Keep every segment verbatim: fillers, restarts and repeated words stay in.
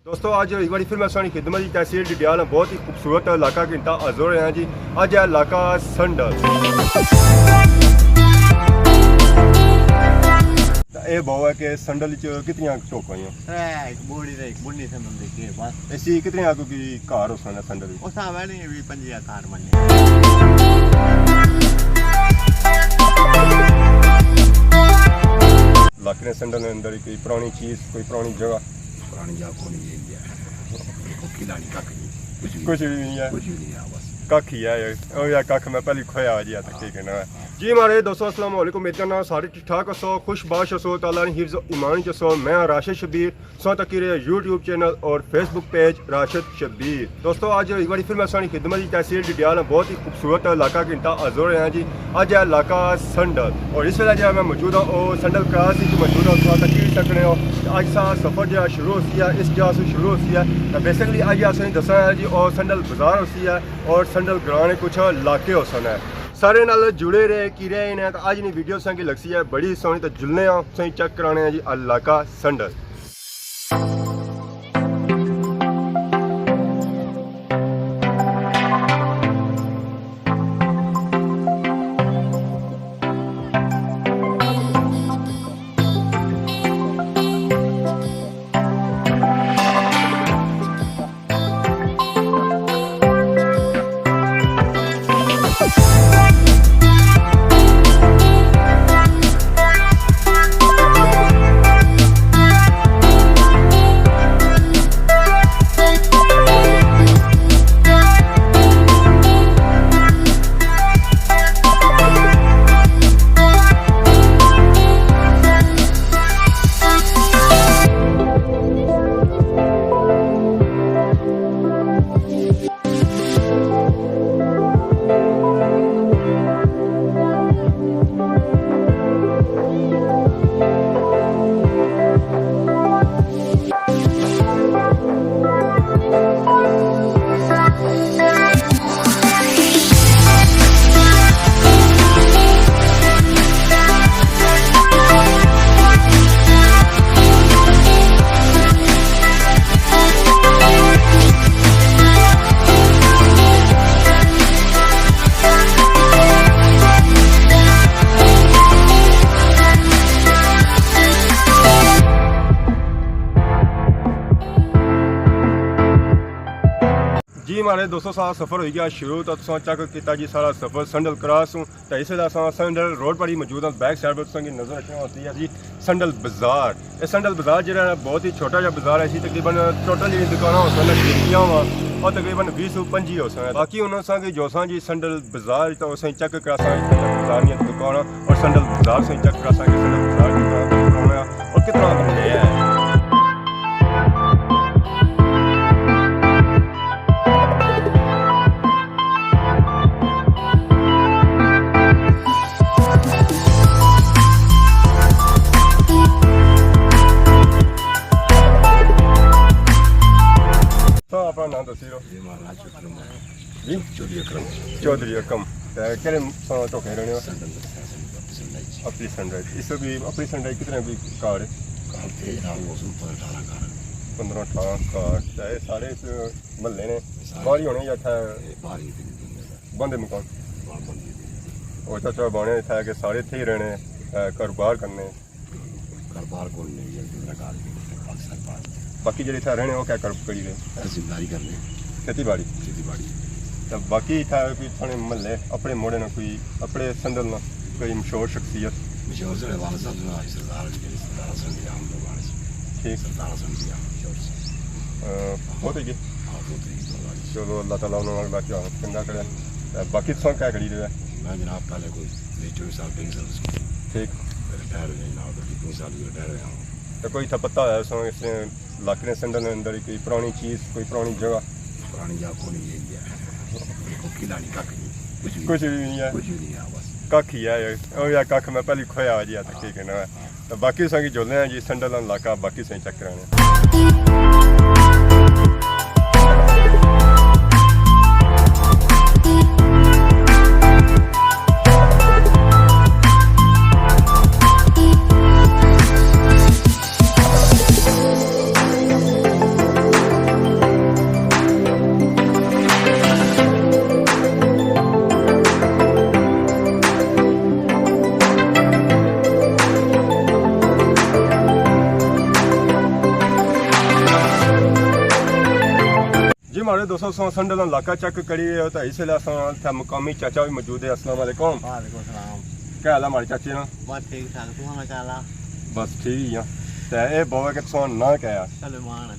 دوستو، اج ایک باری پھر میں ساڑی خدمت دی تحصیل ڈڈیال بہت ہی خوبصورت علاقہ گھنٹا حاضر ہویا جی۔ اج ہے علاقہ سنڈل۔ تے اے بہو ہے کہ سنڈل وچ کتنیاں چوکاں ہوئیاں؟ اے ایک بوڑی تے ایک بڈی سنڈل دیکھیے بس۔ اسی کتنے آگوں کی گھر ہو سن سنڈل وچ؟ اس آوے نہیں، بھی پنجی گھر بنے۔ علاقے نے سنڈل نے اندر کوئی پرانی چیز، کوئی پرانی جگہ؟ پرانی جگہ کونی ہے، یہ ہے۔ کھلانی ککھ نہیں، کچھ بھی کچھ بھی نہیں ہے۔ کچھ بھی نہیں ہے بس۔ ککھ ہی ہے، او یا ککھ میں پہلی کھویا ہوا جی، تک ٹھیک ہے نا۔ جی مہاڑے دوستو، السلام علیکم، امید کرنا سارے ٹھیک ٹھاک ہسو، خوش باش ہسو، تعالیٰ نے حفظ و ایمان چ ہسو۔ میں ہاں راشد شبیر، سو تکی رہے یوٹیوب چینل اور فیس بک پیج راشد شبیر۔ دوستو، اج ایک باری پھر میں ساڑی خدمت دی تحصیل ڈڈیال بہت ہی خوبصورت علاقہ گھنٹا حاضر ہویا جی۔ اج ہے علاقہ سنڈل اور اس ویلے جہاں میں موجود ہاں، او سنڈل کراس وچ موجود ہاں، تساں تکی بھی سکنے ہو۔ تے اج سا سفر جہاں شروع ہوسی ہے، اس جگہ سے شروع ہوسی ہے۔ تے بیسیکلی اج اساں دسنا ہے جی، او سنڈل بازار ہوسی ہے اور سنڈل گراں نے کچھ علاقے ہوسن ہے۔ سارے نال جڑے رہے، کی رہے نے، تے اج نی ویڈیو ساں کی لگسی ہے بڑی سوہنی، تے جلنے آں، تساں چیک کرانے ہیں جی علاقہ سنڈل۔ جی مہاڑے دوستو، سارا سفر ہوئی گیا شروع، تو تساں چیک کیتا جی سارا سفر سنڈل کراس ہوں۔ تے اس ویلے اساں سنڈل روڈ پر ہی موجود ہاں۔ بیک سائیڈ پر تساں کی نظر رکھنے ہوتی ہے جی سنڈل بازار۔ اے سنڈل بازار جہڑا ہے نا، بہت ہی چھوٹا جہا بازار ہے سی، تقریباً ٹوٹل جی دکاناں ہو سن گنتیاں وا، اور تقریباً ویہہ سو پنجی ہو سن۔ باقی ہن اساں کی جو ساں جی سنڈل بازار تو اساں چیک کراساں سنڈل بازار نیاں دکاناں، اور سنڈل بازار سے چیک کراساں کہ سنڈل بازار کتنا پرانا ہے اور کتنا بڑا ہے۔ تو اپنا نام دسی رو۔ جی، مہاڑا نام چودھری اکرم ہے۔ جی؟ چودھری اکرم۔ تے کہڑے سنڈل ٹوکے رہنے ہو؟ سنڈل، سنڈل، اپنی سنڈل۔ اپنی سنڈل۔ اس وقت بھی اپنی سنڈل کتنے بھی کار ہے؟ کار تھے جناب، اس وقت پندرہ اٹھارہ کار۔ پندرہ اٹھارہ کار۔ تے سارے اس محلے نے سارے۔ باہر ہی ہونے یا اتھا؟ اے باہر ہی تھے۔ بندے مکان؟ ہاں، بندے تھے۔ او چاچا بانے اتھا کہ سارے تھے ہی رہنے، اے، کاروبار کرنے۔ کاروبار کون نہیں ہے، جتنا کار ہے، پاکستان باہر۔ باقی جڑے اتھا رہنے، وہ کیا کر، کری رہے؟ زمینداری کرنے۔ کھیتی باڑی؟ کھیتی باڑی۔ تے باقی اتھا کوئی تھوڑے محلے، اپنے موڑے نہ کوئی، اپنے سنڈل نہ کوئی مشہور شخصیت؟ مشہور ساڑے والد صاحب جناب سردار علی، سردار حسن دی آمد دوبارہ سے۔ ٹھیک۔ سردار حسن دی آمد شور سے۔ آ، بہت ہی جی۔ ہاں، بہت ہی دوبارہ سے۔ چلو، اللہ تعالیٰ انہوں نے باقی آمد چنگا کرے۔ تے باقی تساں کیا کری رہے؟ میں جناب پہلے کوئی بیچو سال بینک سروس کی۔ ٹھیک۔ ریٹائر ہوئے جناب، تو کتنے سال کی ریٹائر ہوئے ہوں۔ تو کوئی تھا پتہ ہے سو اس نے علاقے نے سنڈل نے اندر کوئی پرانی چیز، کوئی پرانی جگہ؟ پرانی جگہ کونی ہے، یہ ہے۔ کھلانی ککھ نہیں، کچھ بھی کچھ بھی نہیں ہے۔ کچھ بھی نہیں ہے بس۔ ککھ ہی ہے، او یا ککھ میں پہلی کھویا ہوا جی، ٹھیک ہے نا۔ تو باقی اساں کی جلنے ہیں جی سنڈل علاقہ، باقی اساں چیک کرانے ہیں۔ ہمارے دوستو، اساں سنڈل نا علاقہ چیک کری رہے ہو، تو اس ویلے اساں اتھے مقامی چاچا بھی موجود ہے۔ السلام علیکم۔ وعلیکم السلام۔ کیا حال ہے ہمارے چاچے نا؟ بس ٹھیک ٹھاک، تساں نا کیا حال ہے؟ بس ٹھیک ہی ہاں۔ تے اے بابا کہ تساں ناں کیا ہے؟ سلمان۔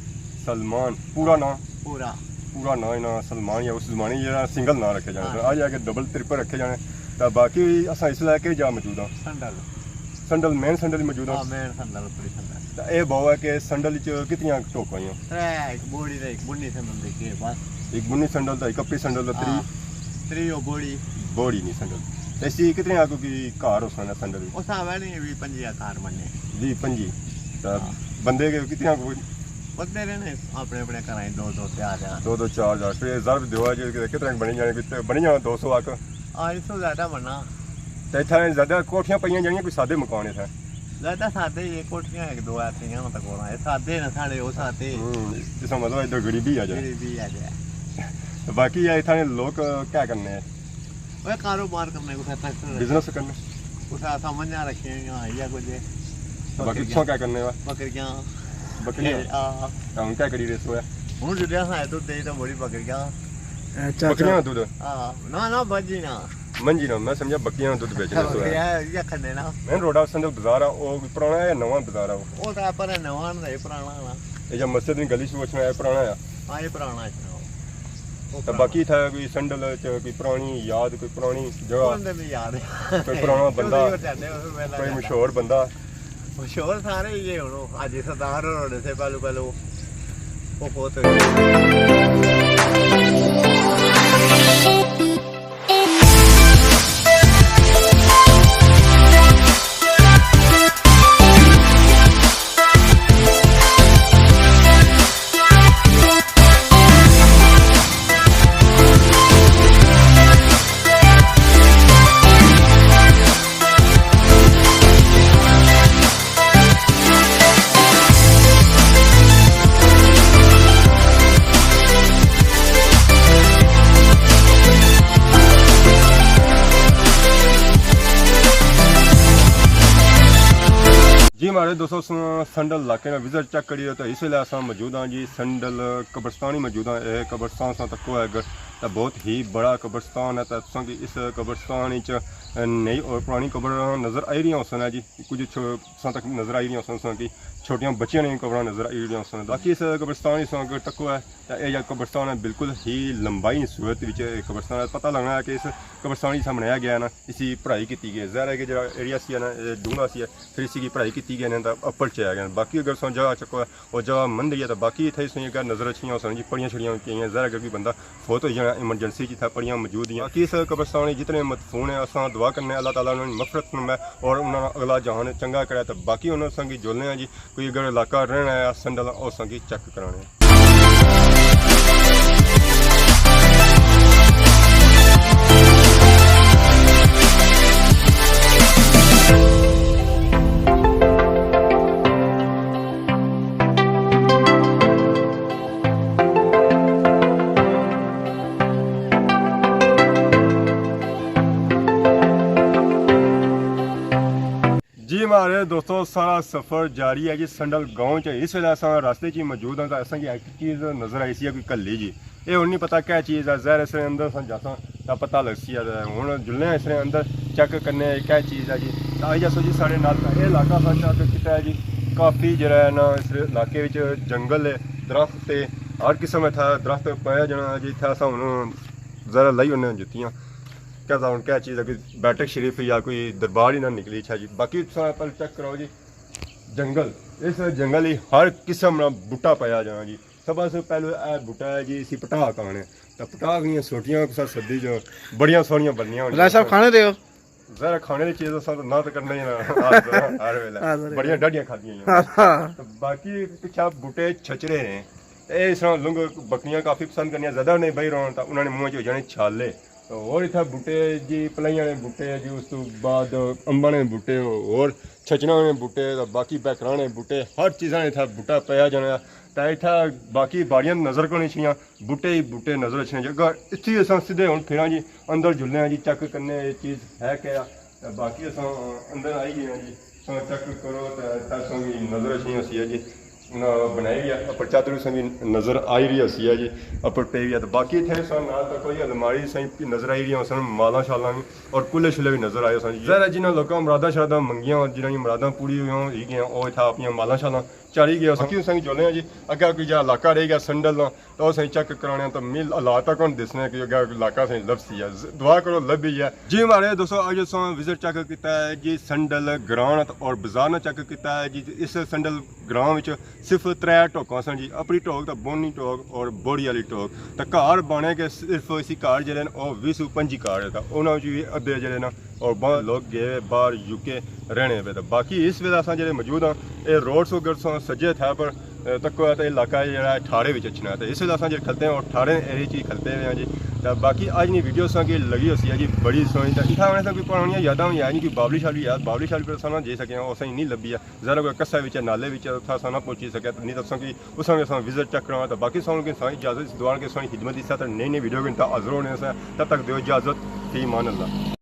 سلمان، پورا ناں؟ پورا۔ پورا ناں ہی ناں سلمان، یا اس زمانے جڑا سنگل ناں رکھے جانے ہاں۔ اج آ کے ڈبل ٹرپل رکھے جانے۔ تے باقی اساں اس علاقے جا موجود ہاں۔ سنڈل۔ سنڈل، مین سنڈل ہی موجود ہاں۔ ہاں، مین سنڈل، پوری سنڈل۔ تے اے بابا کہ سنڈل وچ کتنیاں ٹوکاں ہوئیاں؟ ترے، ایک بوڑی تے ایک بنی سنڈل دیکھیے بس۔ ایک بنی سنڈل تے ایک اپی سنڈل تے تری؟ ہاں، تری او بوڑی۔ بوڑی نہیں سنڈل۔ تے اسی کتنے آگو کی کار ہو سکنا سنڈل وچ؟ اس آوے نہیں، وی پنجی کار بننے۔ وی پنجی۔ تے ہاں۔ بندے کے کتنے آگو؟ بندے رہنے اپنے اپنے گھراں دو دو چار چار۔ دو دو چار چار۔ پھر ضرب دیو اج کتنے بنی جانے، کتنے بنی جانا؟ دو سو آک۔ آ، اس تو زیادہ بننا۔ تے اتھا زیادہ کوٹھیاں پئیاں جانیاں، کوئی سادے مکان اتھا؟ زیادہ سادے ہی ہے، کوٹھیاں ایک دو ایسے ہیں، مطلب، کولا ہے۔ سادے نے ساڑے، او سادے۔ ہوں، اس کا مطلب ادھر غریبی آ جائے۔ غریبی آ جائے۔ باقی یہ اتھا نے لوگ کیا کرنے ہیں؟ وہ کاروبار کرنے، کسے فیکٹری بزنس کرنے۔ کسے سامان جا رکھے ہیں، ہاں، یا کچھ ہے۔ تو باقی بکریاں۔ تساں کیا کرنے ہو؟ بکریاں۔ بکریاں؟ ہاں۔ تو ہن کیا کری رہے سو ہے؟ ہن جدے اساں اتھوں دے تو بڑی بکریاں۔ اچھا، بکریاں اچھا۔ دودھ؟ ہاں، نہ، نہ، بجی نہ۔ منجی نہ، میں سمجھا بکریاں نا دودھ بیچنے سو ہے۔ بکریاں یا کھنے نا۔ مین روڈا سندھ بازار آ، او پرانا ہے یا نواں بازار آ او؟ او تاں پر نواں نہیں، پرانا نا۔ اے جا مسجد نی گلی شو اچھنا ہے، پرانا ہے؟ ہاں، یہ پرانا اچھنا۔ تے باقی اتھا کوئی سنڈل چ کوئی پرانی یاد، کوئی پرانی جگہ، کوئی پرانا بندہ، کوئی مشہور بندہ؟ مشہور سارے ہی ہے ہن۔ حاجی سردار ہور ہونے سے پہلو پہلو وہ فوت ہوئے۔ جی مہاڑے دوستو، سنڈل علاقے نا وزٹ چیک کریے تو اس ویلے اساں موجود ہاں جی سنڈل قبرستان ہی موجود ہاں۔ اے قبرستان ساں تکو ہے اگر، تے بہت ہی بڑا قبرستان ہے۔ تے تساں کی اس قبرستان وچ نئی اور پرانی قبر نظر آئی رہی ہوسن جی، کچھ چھو-، تساں تک نظر آئی رہی ہوسن تساں کی چھوٹیاں بچیاں نے قبراں نظر آئی رہی ہوسن۔ باقی اس قبرستان وچ تساں اگر تکو ہے تے اے جا قبرستان ہے، بالکل ہی لمبائی صورت وچ اے قبرستان ہے۔ پتہ لگنا ہے کہ اس قبرستان جسا بنایا گیا ہے نا، اسی پڑھائی کیتی گئی۔ ظاہر ہے کہ جڑا ایریا سی ہے نا، اے ڈونگا سی ہے، پھر اسی کی پڑھائی کیتی گئی نا، تاں اپر چایا گیا۔ باقی اگر تساں جگہ چکو ہے، او جگہ مندر ہی ہے، تاں باقی اتھے تساں کی اگر نظر اچھیاں ہوسن جی، پڑیاں چھڑیاں ہوئی گئیاں۔ ظاہر ہے اگر کوئی بندہ فوت ہوئی جانا، ایمرجنسی چ اتھا پڑیاں موجود ہی ہیں۔ باقی اس قبرستان وچ جتنے مدفون ہیں، اساں دعا کرنے اللہ تعالیٰ انہاں نی مغفرت فرمائے اور انہاں نا اگلا جہان چنگا کرے۔ تاں باقی انہاں سنگ جلنے ہیں جی، کوئی اگر علاقہ رہنا ہے سنڈل، او سنگ چیک کرانے ہیں۔ جی مہاڑے دوستو، سارا سفر جاری ہے جی سنڈل گاؤں چ۔ اس ویلے اساں راستے چ ہی موجود ہاں، تاں اساں کی ایک چیز نظر آئی سی، کوئی کلی جی۔ اے ہن نہیں پتہ کیا چیز ہے، ظاہر اس نے اندر اساں جاساں تاں پتہ لگسی ہے۔ تے ہن جلنے آں اس نے اندر، چیک کرنے آں کیا چیز ہے جی۔ تاں آئی جاسو جی ساڑے نال۔ تاں اے علاقہ اساں چیک کیتا ہے جی، کافی جیڑا ہے نا اس علاقے وچ جنگل ہے، درخت ہے، ہر قسم اتھا درخت پایا جانا ہے جی۔ اتھا اساں ہن ذرا لائی ہونے جتیاں۔ کیا پتہ ہن کیا چیز ہے، کوئی بیٹھک شریف یا کوئی دربار ہی نہ نکلی اچھا جی۔ باقی تساں پہلے چیک کراؤ جی، جنگل، اس جنگل ہی ہر قسم نا بوٹا پایا جانا جی۔ سب سے پہلے اے بوٹا ہے جی، اسی پٹاک آنے۔ تاں پٹاک نیاں سوٹیاں کسا سردی جو بڑیاں سوہنیاں بننیاں ہونیاں۔ راج صاحب کھانے دے ہو؟ ظاہر ہے کھانے دی چیز اساں تاں نہ تاں کرنا ہی نا، ہر، ہر ویلے۔ ہاں، ظاہر ہے۔ بڑیاں ڈاڈیاں کھادیاں ہوئیاں۔ ہاں، ہاں۔ تاں باقی پچھا بوٹے چھچرے نے۔ تے اس طرح لوگ بکریاں کافی پسند کرنیاں، زیادہ نہیں بئی رہن تاں انہاں نے منہ چ ہو جانے چھالے۔ تے ہور اتھا بوٹے جی، پلائیاں نے بوٹے جی، اس تو بعد امباں نے بوٹے، ہور چھچناں نے بوٹے، تے باقی بیکراں نے بوٹے، ہر چیزاں نے اتھا بوٹا پایا جانا۔ تے اتھا باقی باڑیاں نظر کونی چھیاں، بوٹے ہی بوٹے نظر اچھنے۔ جے اگر اتھی اساں سدھے ہن پھراں جی، اندر جلنے آں جی، چیک کرنے آں اے چیز ہے کیا۔ تے باقی اساں اندر آئی گئے آں جی، تساں چیک کرو تے تساں کی نظر اچھنی ہوسی ہے جی۔ انہاں بنائی ہوئی ہے، اپر چادر سنگ نظر آئی رہی ہوسی ہے جی، اپر پئی ہوئی ہے۔ تو باقی اتھے سن نال تک کوئی الماری سنگ نظر آئی رہی ہوسن، مالاں شالاں بھی اور کلے شلے بھی نظر آئے سن۔ ظاہر ہے جنہاں لوکاں مراداں شراداں منگیاں، جنہاں دی مراداں پوری ہوئی گئیاں، او اتھا اپنیاں مالاں شالاں چاڑی گئے۔ باقی سنگ جولے ہیں جی، اگے کوئی جا علاقہ رہ گیا سنڈل نا، تو اساں چیک کرانے آں، تو مل حالات تک ہن دسنے کہ اگے علاقہ اساں لبسی ہے۔ ز-، دعا کرو لبھی ہے۔ جی مہاڑے دوستو، اج اساں وزٹ چیک کیتا ہے جی سنڈل گراں اور بازار نا چیک کیتا ہے جی۔ اس سنڈل گراں وچ صرف ترے ٹوکاں سن جی، اپری ٹوک، تے بونی ٹوک اور بوڑی والی ٹوک۔ تے گھر بنے کہ صرف اسی گھر جڑے نا، او ویہہ سو پنجی گھر ہے، تے انہاں وچ وی ادھے جڑے نا، اور بہت لوگ گئے باہر یو کے رہنے پہ۔ تے باقی اس ویلے اساں جڑے موجود ہاں، اے روڈ سو اگر تساں سجے تھے پر، اے، تکو ہے تے علاقہ ہے جڑا ٹھارے وچ اچھنا ہے۔ تے اس ویلے اساں جڑے کھلتے ہیں اور ٹھارے ایریا چ ہی کھلتے ہوئے ہیں جی۔ تے باقی اج نی ویڈیو تساں کی لگی ہوسی ہے جی بڑی سوہنی۔ تے اتھا آنے تساں کوئی پرانیاں یاداں ہوئی ہیں جی، کوئی بابلی شابلی یاد، بابلی شابلی پر اساں نہ جائی سکے ہیں، اساں ہی نہیں لبھی ہے۔ ذرا کوئی قصہ وچ نالے وچ اتھا اساں نہ پہنچی سکے، تے نہیں تے اساں کی اساں وی اساں وزٹ چیک کرانا۔ تے باقی ساں کی اساں اجازت اس دعا کہ اساں خدمت اس طرح نئی نئی ویڈیو کے حاضر ہونے سے۔ تب تک دیو اجازت، فی امان اللہ۔